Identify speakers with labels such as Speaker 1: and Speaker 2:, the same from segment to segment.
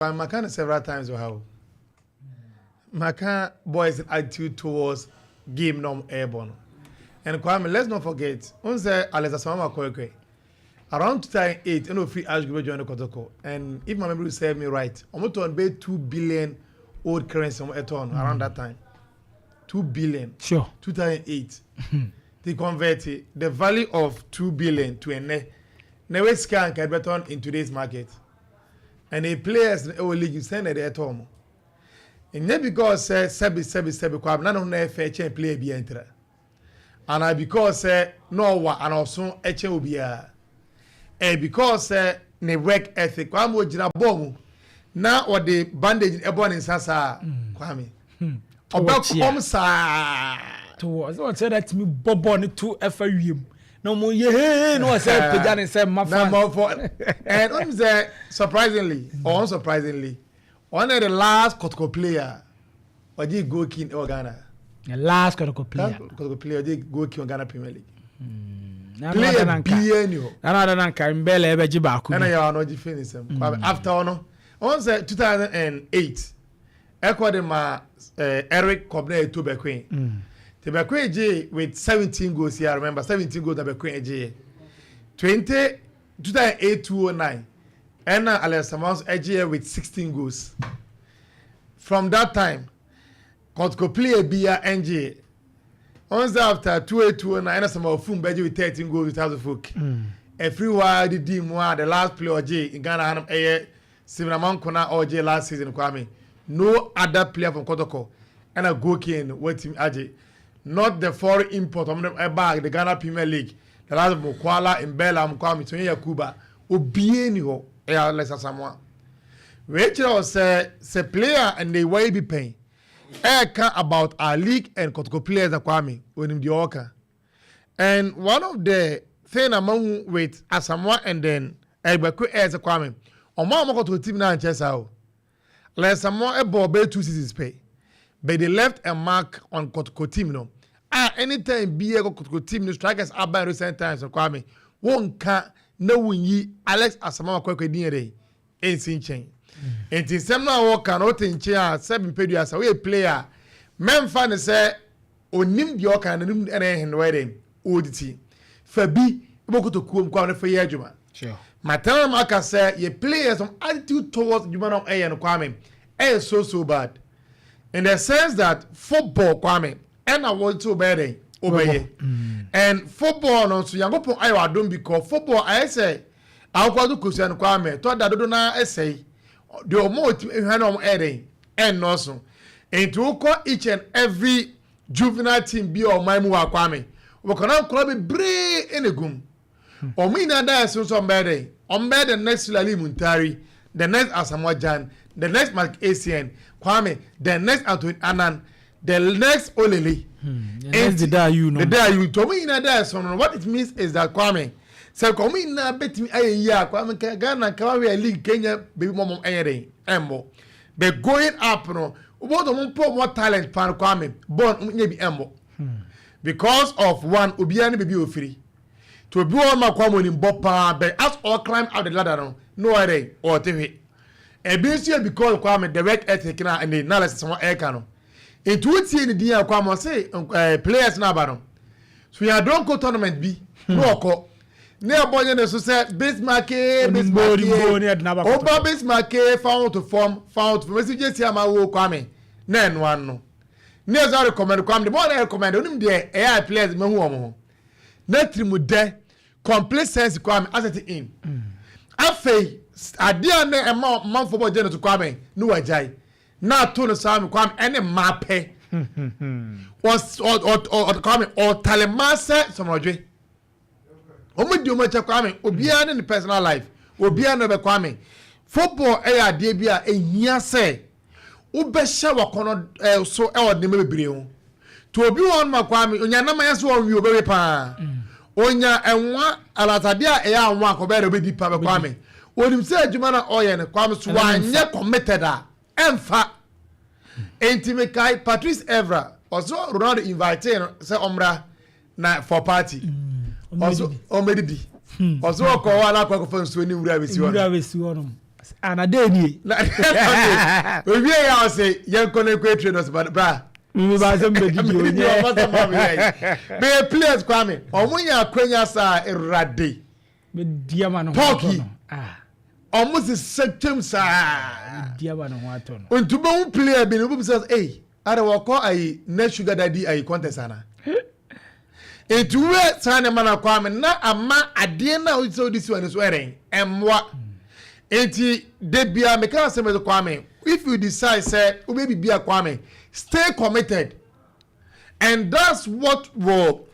Speaker 1: Maka no several times wɔ ha o. Maka boys attitude towards game na ɔmo ɛɛbɔ no. And Kwame, let's not forget, n sɛ Alex Asamoah Kɔɛkɔɛ around 2008 ɛna ofiri Ash Group join Kotoko, and if my memory serve me right, ɔmo tɔn bɛyɛ 2 billion old currency ɔmo ɛtɔn around that time. 2 billion. 2008. They convert it, the value of 2 billion to ɛnɛ. Na ewe sika nka ɛbɛtɔn in today's market. And the players ɛwɔ league sɛn na ɛde ɛtɔ ɔmo. Nyɛ because sɛ sɛbi sɛbi sɛbi kɔ abena ne ho na ɛfɛ kyɛn player bi ɛntira. Ana because sɛ na ɔwa ana ɔso ɛkyɛn obiara. Because sɛ ne work ethic, Kwame, ogyina bɔɔl mu na ɔde bandage ɛbɔ ne nsa saa, Kwame. Ɔbɛ kɔm saa.
Speaker 2: To wɔ sɛ ɔkyerɛ dɛ tumi bɔ bɔɔl ne to ɛfa wiem na ɔmo yɛ hee na ɔsɛ pagya ne sɛ mma
Speaker 1: na
Speaker 2: fans.
Speaker 1: Mɔfɔ and ɔn sɛ surprisingly or unsurprisingly, ɔn yɛ the last Kotoko player ɔgye goal king ɛwɔ Ghana.
Speaker 2: The last Kotoko player.
Speaker 1: Last Kotoko player ɔgye goal king wɔ Ghana Premier League.
Speaker 2: Na
Speaker 1: player
Speaker 2: ɔda nanka
Speaker 1: bia ni hɔ.
Speaker 2: Na ɔda nanka mbɛlɛ ɛbɛgye baako
Speaker 1: ɛna
Speaker 2: bi.
Speaker 1: yɛ ɔno ɔgye fi ne nsam, Kwame. After ɔno, ɔn sɛ 2008 ɛkɔ de ma Eric Kɔbena Eto Bekoe. Te Bekoe gye with 17 goals here. I remember 17 goals na Bekoe gye 20 2008 209, ɛna Alex Samuels ɛgye with 16 goals. From that time, Kotoko player bia ɛngye. Ɔn sɛ after 28 209, ɛna Samuel Fum bɛgye with 13 goals with Hearts of Oak. Ɛfiri hɔ a didi mu a, the last player ɔgye in Ghana hanom ɛyɛ Stephen Amankona na ɔgye last season. Kwame, no other player from Kotoko ɛna goal king wɔtumi agye, not the foreign import ɔmo de ɛba the Ghana Premier League, the last Mukwala, Mbella, Kwame Tony Yakuba, obie ni hɔ. Ɛyɛ Alex Asamoah. Wei kyerɛ wɔ sɛ player ɛnna wɔyɛ bi pɛn ɛɛka about our league and Kotoko players na Kwame onim deɛ ɔɔka. And one of the thing amahu with Asamoah and then Ɛgbɛko ɛyɛ sɛ, Kwame, ɔmo a ɔmo Kotoko team naa nkyɛn saa o. Alex Asamoah ɛbɔ ɔbɛyɛ two seasons pɛ, but they left a mark on Kotoko team no a anytime bi ɛkɔ Kotoko team no, strikers aba in recent times, Kwame, wɔnka na wɔnyi Alex Asamoah akɔkɔ din yɛ dɛ ɛnsi nkyɛn. Nti nsɛm no a wɔka no, wote nkyɛn a sɛbi mpɛdua sɛ woyɛ player mɛmfa ne sɛ onim deɛ ɔka n'anim ɛna ɛhɛn no wɔyɛ dɛ ɔrediti fa bi ɛbɔ kotokuo mu kɔ a no fa yɛ adwuma. Matana mu aka sɛ yɛ players some attitude towards adwuma no ɛyɛ no, Kwame, ɛyɛ so so bad in the sense that football, Kwame, ɛna wɔn ti wɔbɛyɛ dɛ wɔbɛyɛ. And football no nso, Yankopɔn ayɛ wadom bi kɔ football ayɛ sɛ akɔkɔ kosua no, Kwame, tɔ da dodo na ɛsɛe deɛ ɔmo otimi ehwɛ na ɔmo ɛyɛ dɛ ɛnnɔɔso. Nti wokɔ each and every juvenile team bi a ɔman mu wɔ, Kwame, wɔkɔ na nkɔla bebree ɛna egum. Ɔmo nyinaa da ɛso nso ɔmo bɛyɛ dɛ ɔmo bɛyɛ the next Sulley Muntari, the next Asamoah Gyan, the next Mark Essien, Kwame, the next Anthony Annan, the next Olele.
Speaker 2: The next Dede Ayew no.
Speaker 1: Dede Ayew. Nti ɔmo nyinaa da ɛso no, what it means is that, Kwame, sɛ ɔmo nyinaa bɛtumi ayɛ yie a, Kwame, nka Ghana nka wahwɛ league Kenya beebi mo ɔmo ɛyɛ dɛ ɛmbɔ. But going up no, wọ́n tó mo pɔ more talent pan, Kwame, bɔɔl ɔmo nyɛ bi ɛmbɔ because of one, obiara ne beebi ofiri to obi wɔ ma Kwame onim bɔ paa, but as all climb up the ladder no no ɔyɛ dɛ ɔte hwɛ. Ebi nso yɛ because, Kwame, the work ethic na ɛne na lɛsɛ sɛ ɛka no. Nti wotie ne din a, Kwame, ɔse players na aba no so yɛ adonko tournament bi na ɔkɔ ne ɛbɔ nye ne so sɛ Bismarck Bismarck
Speaker 2: Onim ne ɛde n'aba kɔtɔ.
Speaker 1: Ɔba Bismarck found to form, found to form esi gye si ama wo, Kwame, na ɛnoa no ne ɛsɛ recommend, Kwame, de bɔɔl na recommend onim deɛ ɛyɛ a players mehu wɔn ho na tirimu dɛ complacency, Kwame, asset in. Afei adeɛ a na ɛma ɔmanfo bɔ gye no to, Kwame, ne wagyae na ato no saa mi, Kwame, ɛne mmaa pɛ ɔs ɔ ɔ ɔ Kwame, ɔtale mmaa sɛ sɔmɔdwe. Wɔn di wɔn akyɛ, Kwame, obiara ne ne personal life, obiara ne bɛ. Kwame, football ɛyɛ adeɛ bi a ehia sɛ wobɛhyɛ wakɔnɔ so ɛwɔ nneɛma bebree ho. To obi wɔ hɔ ma, Kwame, onya nam ayɛ sɛ ɔnwi obɛwe paa, onya ɛnwa alatadeɛ a ɛyɛ anwa akɔbɛyɛ dɛ obɛdi paa bɛ. Kwame, onim sɛ adwuma na ɔyɛ no, Kwame, so wanyɛ committed a ɛnfa. Nti mekae Patrice Evra, ɔso Ronaldo invite no sɛ ɔmmra na for party, ɔso ɔmmɛdidi, ɔso ɔkɔ hɔ a na akɔ akɔfa nsuo ne nwura bɛsi hɔ no.
Speaker 2: Nwura bɛsi hɔ nom. Anade nie.
Speaker 1: Na owie yɛ a ɔsɛ yɛn kɔ ne kɔ etire no ɔsɛ bra.
Speaker 2: Mímí bá sɛ mbɛ didi onye.
Speaker 1: Bɛyɛ players, Kwame, ɔmo nya akwanya saa, Ewurade.
Speaker 2: Bɛ di ama ne ho
Speaker 1: Pɔki.
Speaker 2: atɔ no. Ah.
Speaker 1: Ɔmo sisɛ twɛm saa.
Speaker 2: Bɛ di ama ne ho atɔ no.
Speaker 1: Ntoma player bi no obi sɛ, "Ei, ada wɔkɔ ayi ne sugar daddy ayi contest ana?" Nti wúwɛ saa nneɛma na, Kwame, na ama adeɛ na sɛ odi si wɔn ani so ɛrɛn ɛmmoa. Nti debia meka asɛm ɛsɛ, Kwame, if you decide sɛ wobɛ bibi a, Kwame, stay committed, and that's what will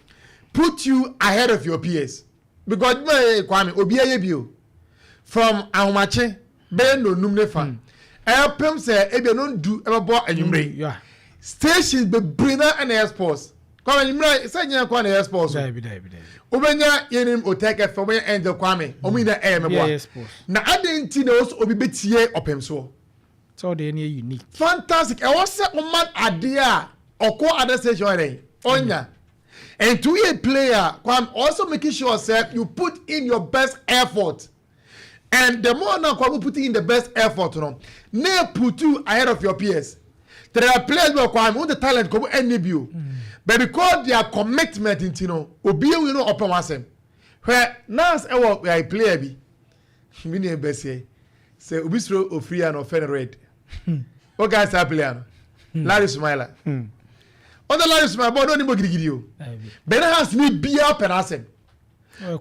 Speaker 1: put you ahead of your peers, because adwuma yɛ, Kwame, obi ayɛ bi o, from ahomakye bɛyɛ nonum ne fa ɛpem sɛ ebi ɛno ndu ɛbɛbɔ anwummerɛ. Stations bebree na ɛna ɛyɛ sports, Kwame. Anwummerɛ sɛ nyɛ kwan na ɛyɛ sports o.
Speaker 2: Dabi, dabi, dabi.
Speaker 1: Wobɛnya yɛnim Otec FM, wobɛnya Angel, Kwame, ɔmo nyinaa ɛyɛ
Speaker 2: Bi ɛyɛ
Speaker 1: mɛboa.
Speaker 2: sports.
Speaker 1: Na ade nti na ɛwɔ sɛ obi bɛtie ɔpem soɔ?
Speaker 2: Sɛ ɔde ɛni yɛ unique.
Speaker 1: Fantastic. Ɛwɔ sɛ ɔma adeɛ a ɔkɔ other station ɔyɛ ɔnya. And to be a player, Kwame, also making sure say you put in your best effort, and the more now, Kwame, putting in the best effort no na put you ahead of your peers. There are players wey, Kwame, who the talent kò ɛni bi o, but because their commitment nti no, obi ewu no ɔpɛ wɔn asɛm. Hwɛ, nurse ɛwɔ ɛ player bi mi ni ɛbɛsiɛ sɛ obi soro ofiri a na ɔfɛ no red o ka saa player no, Larry Sumaila. Ɔdɛ Larry Sumaila bɔ ɔdɛ onímọ̀ gidigidi o.
Speaker 2: Dabi.
Speaker 1: Bɛnɛ Hearts ni bia pɛ n'asɛm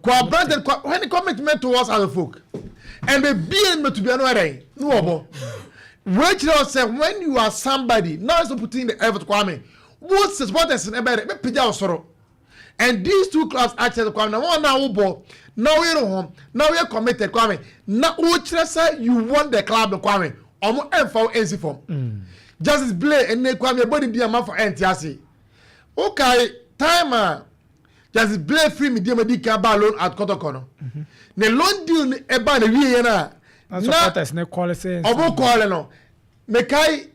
Speaker 1: kò abrante kò when commitment towards other folk and the bia no to be ano ɛdɛn ne wɔ bɔ wei kyerɛ sɛ when you are somebody now, so putting the effort, Kwame, wo supporters no ɛbɛyɛ dɛ bɛ pagya wo soro. And these two clubs akyerɛ sɛ, Kwame, na wɔn na wobɔ na woyere ho na woyɛ committed, Kwame, na wokyerɛ sɛ you want the club no, Kwame, ɔmo ɛnfa wo ɛnsi fam. Justice Blay ɛnɛ, Kwame, ɛbɔ ne di amanfo ɛnte ase. Okay, time a Justice Blay firi mi diɛ ma di kan ba loan at Kɔtɔkɔ no, ne loan deal no ɛba na wie yɛn a
Speaker 2: Na supporters ne kɔle sɛ.
Speaker 1: Ɔmo kɔɔle no, mekae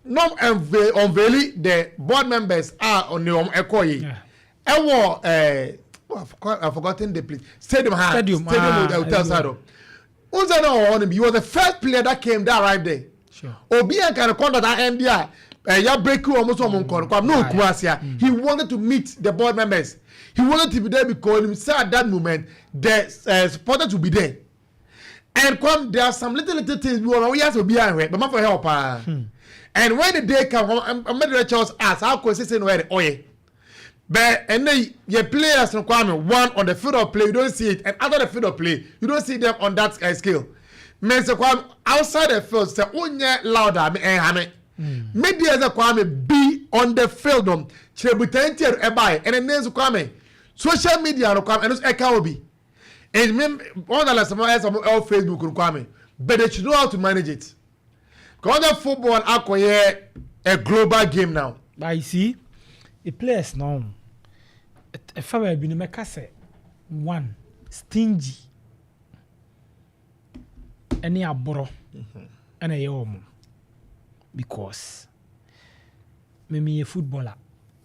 Speaker 1: nom unveil the board members a ɔne ɔmo ɛkɔ yi ɛwɔ oh, I've forgotten the place, stadium ha.
Speaker 2: Stadium,
Speaker 1: Stadium.
Speaker 2: Ah,
Speaker 1: Hotel side o n sɛ na ɔwɔ hɔ no bi. He was the first player that came, that arrived there. Obi yɛn kan contract a ɛndi a ɛya break wɔn so wɔn nkɔ no, Kwame, no okun ase a he wanted to meet the board members. He wanted to be there because him say at that moment the supporters will be there. And Kwame, there are some little little things bi wɔn wɔyɛ asɛ obi ahwɛ but ma for help paa. And when the day come, ɔmɛdɛrɛ Charles ah saa akɔ sese no ɔyɛ ɔyɛ but ɛnɛ yɛ players no, Kwame, one on the field of play you don't see it, and after the field of play you don't see them on that scale. Mɛ sɛ, Kwame, outside the field sɛ o nyɛ louder mi ɛnha mi. Me deɛ sɛ, Kwame, be on the field no kyerɛ butan tiɛ ɛba yɛ. Ɛnɛ ne nso, Kwame, social media no, Kwame, ɛno nso ɛka obi and me one that like some ɛsɛ ɔmo ɛwɔ Facebook no, Kwame, but they should know how to manage it because the football akɔyɛ a global game now.
Speaker 2: But you see, the players no, ɛfa baabi no mɛka sɛ one stingy ɛne aborɔ ɛna ɛyɛ wɔn, because mɛmi yɛ footballer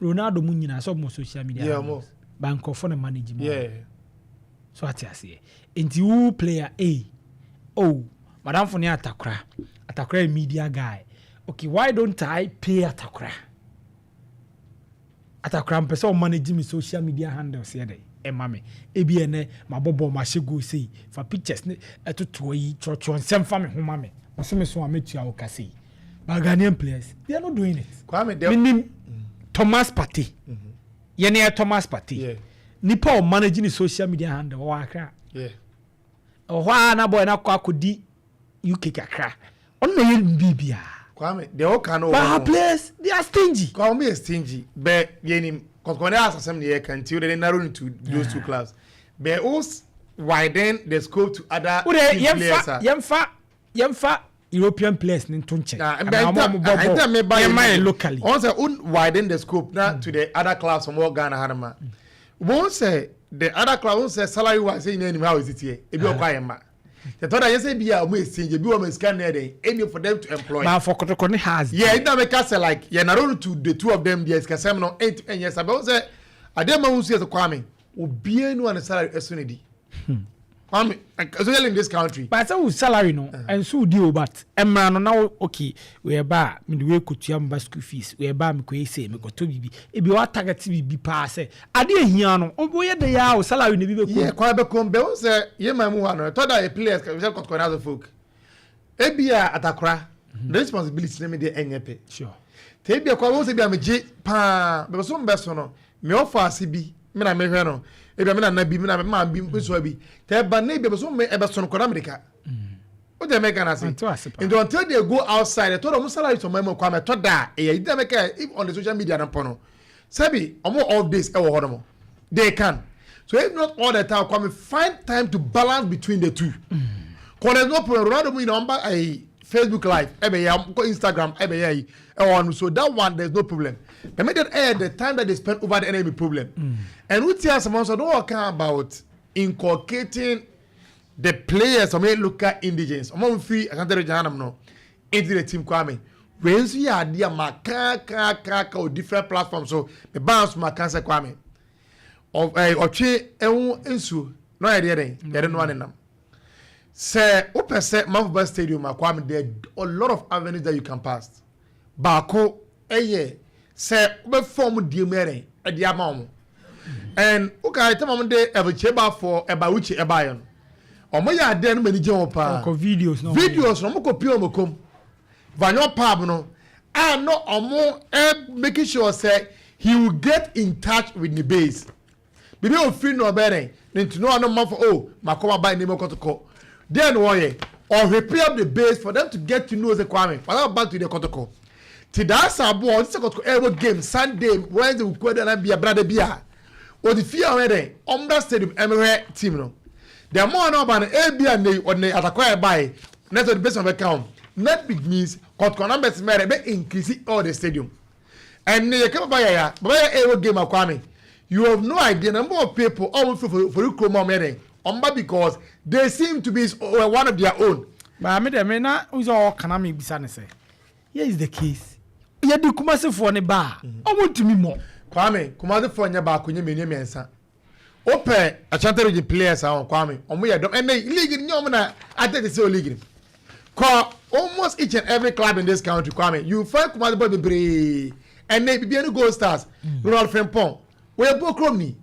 Speaker 2: Ronaldo mu nyinaa sɛ ɔmo social media
Speaker 1: Yeah,
Speaker 2: handles.
Speaker 1: ɔmo.
Speaker 2: Ba nkurɔfoɔ na manage mu. So ate aseɛ, nti wo player a, oh, madamfo ne Atakora, Atakora yɛ media guy, okay, why don't I pay Atakora? Atakora mpɛ sɛ ɔmanage me social media handles yɛ dɛ ɛma me. Ebi ɛnɛ mabɔ bɔɔl, mahyɛ goal sei, fa pictures ne ɛtotoɔ yi, twerɛtwerɛ nsɛm fa me ho ma me, ɔso me so a mɛtua wo ka sei. But Ghanaian players, they are not doing it.
Speaker 1: Kwame, de
Speaker 2: Menim Thomas Partey, yɛne yɛ Thomas Partey, nipa a ɔmanage ne social media handle ɔwɔ Akra. Ɛwɔ hɔ a na boy na akɔ akɔdi UK kakra, ɔno na yɛ biribiara.
Speaker 1: Kwame, deɛ ɔka no
Speaker 2: But our players, they are stingy.
Speaker 1: Kwame yɛ stingy bɛ yɛnim kɔtɔkɔ ne asasɛm ne yɛ kan nti o de narrow into those two clubs, but o widen the scope to other
Speaker 2: O de
Speaker 1: team players
Speaker 2: yɛmfa
Speaker 1: a.
Speaker 2: Yɛmfa European players ne nto nkyɛn.
Speaker 1: Na
Speaker 2: Anaa ɔmo a ɔmo bɔ
Speaker 1: mbɛ
Speaker 2: bɔɔl.
Speaker 1: meba
Speaker 2: Yɛmma yɛ locally.
Speaker 1: Ɔn sɛ o widen the scope na to the other clubs from wɔ Ghana ha no ma wɔn sɛ the other club wɔn sɛ salary wise ɛyìn anim how esi teɛ ebi ɔkɔ ayɛ mma tɛtɔ da yɛ sɛ bi a ɔmo exchange ebi wɔn sika ne yɛ dɛ any for them to employ.
Speaker 2: But for Kotoko ne Hearts.
Speaker 1: Yeah, ɛnna mɛka sɛ like yɛ narrow to the two of them deɛ, sikasɛm no ɛnt ɛnyɛ sa bɛn sɛ adeɛ ma nso yɛ sɛ, Kwame, obiara nu a ne salary ɛso ne di. Kwame, especially in this country.
Speaker 2: But sɛ wo salary no ɛnso di o, but ɛmra no na wo, okay, wei ba a, mede wei kɔtua mba school fees, wei ba a, mekɔyɛ sei, mekɔtɔ biribi, ebi wa target biribi paa sɛ ade ehia no, woyɛ de yɛ a, wo salary na ebi bɛ
Speaker 1: kɔ. Kwan bɛ kɔn bɛ o sɛ yɛ maa mu hɔ no, ɛtɔ da yɛ players sɛ Kɔtɔkɔ na folk ebi a atakora the responsibility ne mi de ɛnyɛ pɛ. Te ebi a kwan bɛ sɛ ebi a mi gye paa bɛ so mbɛ so no, mi ɔfɔ ase bi mi na mi hwɛ no, ebi a mi nana bi, mi na mi maa bi, mi sɔ bi te ɛba ne ebi a bɛ so mbɛ ɛbɛ so no kɔ na mi de ka o jɛ mɛ Ghana se.
Speaker 2: Ante ase paa.
Speaker 1: Nti until they go outside, ɛtɔ da ɔmo salary sɔmɔ ɛmu kwame, ɛtɔ da ɛyɛ yi dɛ mɛ if on the social media no pɔ no, sɛbi ɔmo off days ɛwɔ hɔ nom, they can. So if not all the time, kwame, find time to balance between the two, 'cause there is no problem. Ronaldo mu nyina ɔmo ba ɛyi Facebook Live, ɛbɛ yɛ, ɔmo kɔ Instagram, ɛbɛ yɛ yi ɛwɔ hɔ nom, so that one there is no problem. But me deɛ, ɛyɛ the time that they spend over the enemy problem. And wuti asɛm nso don wɔka about inculcating the players, ɔmo yɛ local indigenes, ɔmo nfiri Asante Region hanom no into the team. Kwame, wei nso yɛ adeɛ a ma kaa kaa kaa kaa o different platforms, so me ba nso ma kan sɛ kwame ɔ ɛɛ ɔtwe ɛho nsuo na ɔyɛ deɛ dɛn yɛde noa ne nam sɛ wopɛ sɛ manfoba stadium a. Kwame, there are a lot of avenues that you can pass. Baako ɛyɛ sɛ wobɛfa ɔmo die mu ɛdɛn ɛde ama ɔmo, and woka ɛtɛm ɔmo de ɛbɛkyɛ baafɔ ɛba wukyi ɛbaayɛ no, ɔmo yɛ adeɛ no ma ani gye wɔn paa.
Speaker 2: Ɔkɔ videos na ɔmo yɛ.
Speaker 1: Videos na ɔmo kɔ pie ɔmo kom vanyo pub no a no, ɔmo ɛ making sure sɛ he will get in touch with the base bibi ofiri na ɔbɛrɛ ne nti no ɔno mafɔ o makɔma ba anim Kɔtɔkɔ. Then wɔyɛ ɔwhip up the base for them to get to know say Kwame wàá back to the Kɔtɔkɔ ti daa sabo a ɔte sɛ Kɔtɔkɔ ɛwɔ game Sunday, Wednesday, Wukuada na bia brada bi a ɔde fie a ɔyɛ dɛ ɔmbra stadium ɛmɛhwɛ team no. The more na ɔba no, ebi a ne ɔde atakɔ ɛba yi net ɔde base ɔbɛka ho net big means Kɔtɔkɔ numbers mɛrɛ ɛbɛ increase all the stadium. And ne yɛ kɛ baba yaya, baba yɛ ɛwɔ game a, Kwame, you have no idea number of people ɔmo fi for kurom a ɔmo yɛ dɛ ɔmo because they seem to be one of their own.
Speaker 2: Maame dɛ me na sɛ ɔka mi bisa ne sɛ, here is the case, yɛde Kumasefoɔ ne ba a, ɔmo ntumi mɔ.
Speaker 1: Kwame, Kumasefoɔ nyɛ baako, nyɛ mmienu, mmiɛnsa. Wopɛ Ashanti Region players a wɔn, Kwame, ɔmo yɛ dɔm. Ɛnɛ league nyɛ ɔmo na atete sɛ o league kɔ almost each and every club in this country, Kwame, you find Kumasi boy bebree. Ɛnɛ bibiani Gold Stars, Ronald Frimpong, wɔyɛ bɔ kurom ni.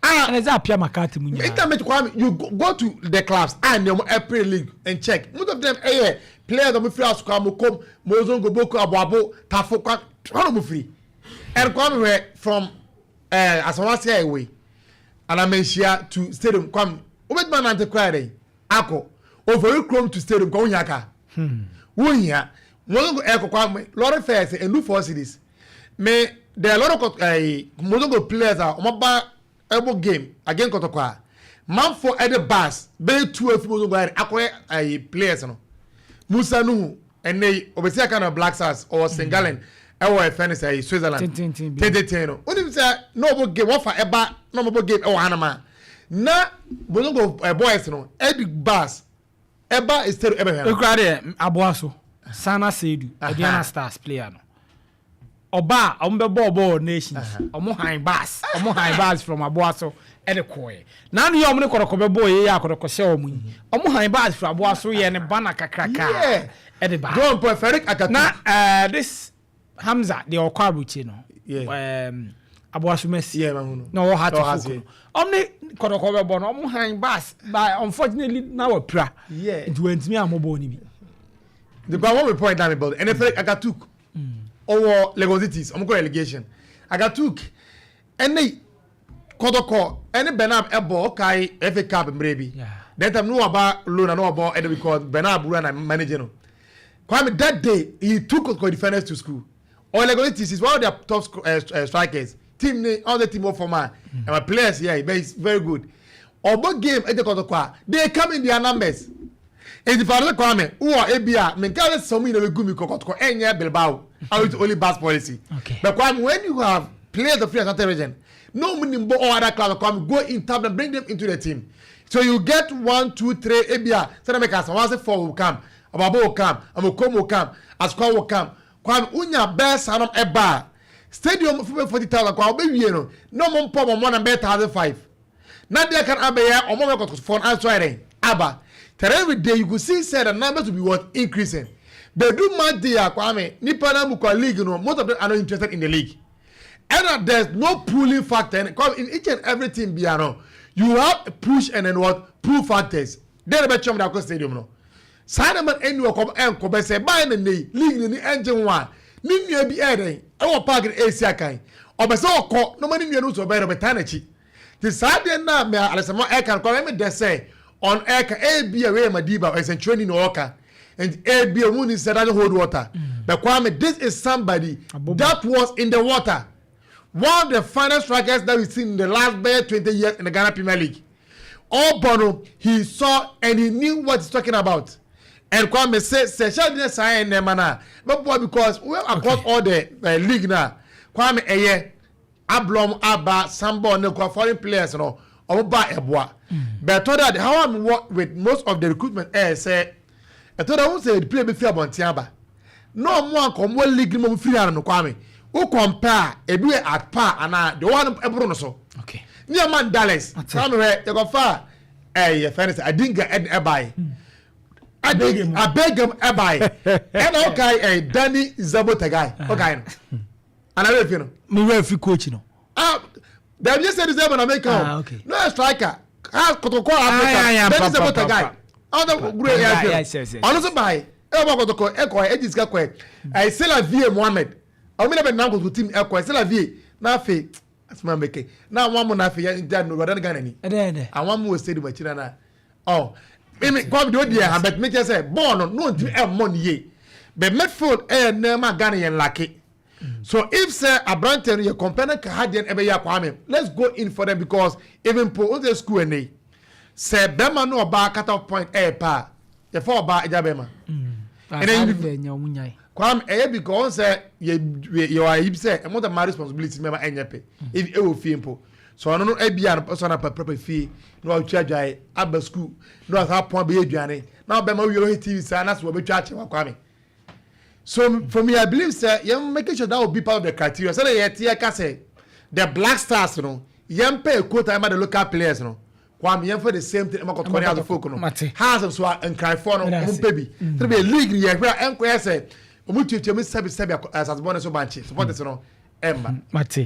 Speaker 2: Ah, ɛnɛ sɛ apia makati mu nyinaa.
Speaker 1: Internet, Kwame, you go to the clubs and the April league and check. Most of them ɛyɛ players ɔmo firi Asokwa, Mokom, Mozongo, Boko, Aboabo, Tafo, Kwame, hɔn ɔmo firi. And Kwame, wɛ from Asawase away Anamanhyia to stadium, Kwame, wobɛtumi anante kora yɛrɛ akɔ Ofori kurom to stadium kɔ, wohia ka wohia Mozongo ɛkɔ. Kwame, lorry fares enu 4 cedis. Me there are a lot of Mozongo players a ɔmo ba ɛbɔ game against Kɔtɔkɔ a, manfo ɛde bus bɛyɛ tu efi Mozongo ayɛ akɔyɛ ɛɛ players no. Musa Nuhu, ɛnɛ yi obesi aka na Black Stars, ɔwɔ St Gallen, ɛwɔ ɛfɛ ne sɛ Switzerland.
Speaker 2: Tententen bi.
Speaker 1: Tententen no, onim sɛ na ɔbɔ game wɔfa ɛba na ɔbɔ game ɛwɔ hanam a, na Mozongo ɛ boys no ɛde bus ɛba stadium ɛbɛhwɛ no.
Speaker 2: Ekura deɛ aboa so Sana Seidu, Aduana Stars player no, ɔba a ɔmo bɛ bɔɔ bɔɔl nations, ɔmo han bus from aboa so ɛde kɔɛ nanu yɛ ɔmo ne Kɔtɔkɔ bɛ bɔɔl yɛ yɛ akɔtɔkɔ hyɛ ɔmo yi, ɔmo han bus from aboa so yɛ ne banner kakraka ɛde ba.
Speaker 1: John Paul Ferric Akatu.
Speaker 2: Na this Hamza deɛ ɔkɔ aburukyi no, aboa so Messi.
Speaker 1: Yeah, mahu no.
Speaker 2: Na ɔwɔ heart
Speaker 1: Ɔwɔ
Speaker 2: of
Speaker 1: Hearts,
Speaker 2: oak no, ɔmo ne Kɔtɔkɔ bɛ bɔ no, ɔmo han bus, but unfortunately na wɔ pira nti wɔntumi amɔ bɔɔl ni bi.
Speaker 1: The one we point down about ɛnɛ Ferric Akatuk, ɔwɔ Legon Cities, ɔmo kɔ relegation. Akatuk ɛne Kɔtɔkɔ ɛne Benab ɛbɔ ɔkae FA Cup mmerɛ bi. That time no waba loan na no wabɔ ɛde because Benab wura na manager no. Kwame, that day he took Kɔtɔkɔ defenders to school. Ɔwɔ Legon Cities is one of their top strikers. Team ne all the team wɔ fam a ɛma players yɛ, but he's very good. Ɔbɔ game ɛgye Kɔtɔkɔ a, they come in their numbers. Nti faade Kwame wɔ ebi a menka sɛ sɔmu nyina bɛgu mi kɔ Kɔtɔkɔ ɛnyɛ Bilbao a it's only bus policy. But Kwame, when you have players of free Asante Region no mu nimbo all other clubs, Kwame, go in tap them, bring them into the team, so you get one, two, three. Ebi a sɛdeɛ meka sɛ wɔn ase four will come, Ababo will come, Amokom will come, Asukwa will come. Kwame, unya bɛɛ saa nom ɛba a, stadium fún bɛ 40,000, Kwame, ɔbɛwie no na ɔmo mpɔ ɔmo na bɛyɛ 1,500. Na deɛ kan abɛyɛ ɔmo bɛ Kɔtɔkɔfoɔ no aso ayɛ dɛn aba. Tẹ̀lé every day you could see say the numbers will be what, increasing. Bedu match day a, Kwame, nipa na mu kɔ league no, most of them are not interested in the league. Ɛna there's no pulling factor in, in each and everything bia no, you have push and then what, pull factors. Den na bɛ twɛm de akɔ stadium no saa na ma ɛni wɔ kɔ ɛnkɔ bɛ sɛ báyìí na ne league ne ni ɛngye ho a, ne nua bi ɛyɛ dɛn ɛwɔ park no esi akan ɔbɛ sɛ ɔkɔ na ɔma ne nua no nso ɔbɛyɛ dɛ ɔbɛtaa n'akyi. Te saa deɛ na mɛ alɛsɛmɔ ɛka no kɔ ɛmɛ dɛ sɛ ɔn ɛka ebi a wɛyɛ Madiba ɛsɛntwerɛni na ɔka and ebi a ɔmu ni sɛ doesn't hold water, but Kwame, this is somebody that was in the water, one of the finest strikers that we've seen in the last bare 20 years in the Ghana Premier League. All Bono, he saw and he knew what he's talking about. And Kwame say, ṣe ṣe saa yẹn nneɛma na bɛ because we across all the league na Kwame ɛyɛ ablɔm aba sambɔ ne kɔ foreign players no, ɔmo ba ɛboa. But ɛtɔ da, how I'm work with most of the recruitment, ɛyɛ sɛ ɛtɔ da wɔn sɛ player bi fi abɔnten aba na ɔmo anka ɔmo league mu, ɔmo firi ano no, Kwame, o compare ebi yɛ at par anaa deɛ ɔwɔ no ɛboro no so. Ní ɛma dollars, Kwame, hɛ yɛkɔfa ɛyɛ fɛn sɛ Adinga ɛde ɛbaayɛ Abegem ɛbaayɛ, ɛna ɔkae ɛ Danny Zabo Tagai, ɔkae no ana bɛ fi no.
Speaker 2: Mi wɛ fi coach no.
Speaker 1: Ah, dabi yɛ sɛ Zabo na meka o. No yɛ striker ah, Kotoko Africa, Danny Zabo Tagai ɔno gure yɛ fi ɔno nso baayɛ ɛwɔ bɔ Kotoko ɛkɔ ɛgye sika kɔɛ ɛyɛ Selavie Mohammed, ɔmo na bɛ nam Kotoko team ɛkɔ Selavie n'afɛ asoma meke na àwọn amu n'afɛ yɛ nta no wɛrɛ ne Ghana ni.
Speaker 2: Ɛdɛ.
Speaker 1: Àwọn amu wɔ stadium akyi nana ɔ mímí kɔmi de o di ɛha bɛt mi kyɛ sɛ bɔɔl no no ntumi ɛmmɔ ne yie, but midfield ɛyɛ nneɛma Ghana yɛn lack. So if sɛ aberante no yɛ compare ne ka ha deɛ ɛbɛyɛ, Kwame, let's go in for them, because even po o sɛ school ɛnɛ sɛ bɛrima no ɔbaa cut off point ɛyɛ paa, yɛfɛ ɔbaa ɛgya bɛrima.
Speaker 2: Ɛnɛ
Speaker 1: Kwame, ɛyɛ because sɛ yɛ yɛ wɔ ayi sɛ ɛmo tɛ ma responsibility mɛma ɛnyɛ pɛ ebi ɛwɔ fie mpo so ɔno no ebi a ɔsɔ na pɛpɛpɛ fie na watwa adwae aba school na wasa pɔn bɛyɛ aduane na ɔbɛma wie ɔhɛ TV saa na so wɔbɛtwa akyɛ wa, Kwame. So for me, I believe sɛ yɛn making sure that will be part of the criteria sɛ yɛ ti yɛ ka sɛ the Black Stars no, yɛn pɛ quota ɛma the local players no, Kwame, yɛn fɛ the same thing ɛma Kɔtɔkɔ ne ase folk no. House so a nkranfoɔ no, ɔmo mpɛ bi sɛ bɛ league yɛ hwɛ a ɛnkɔyɛ sɛ ɔmo tuatua mu sɛbi sɛbi asasebɔ ne so bankye supporters no ɛmba.
Speaker 2: Mate.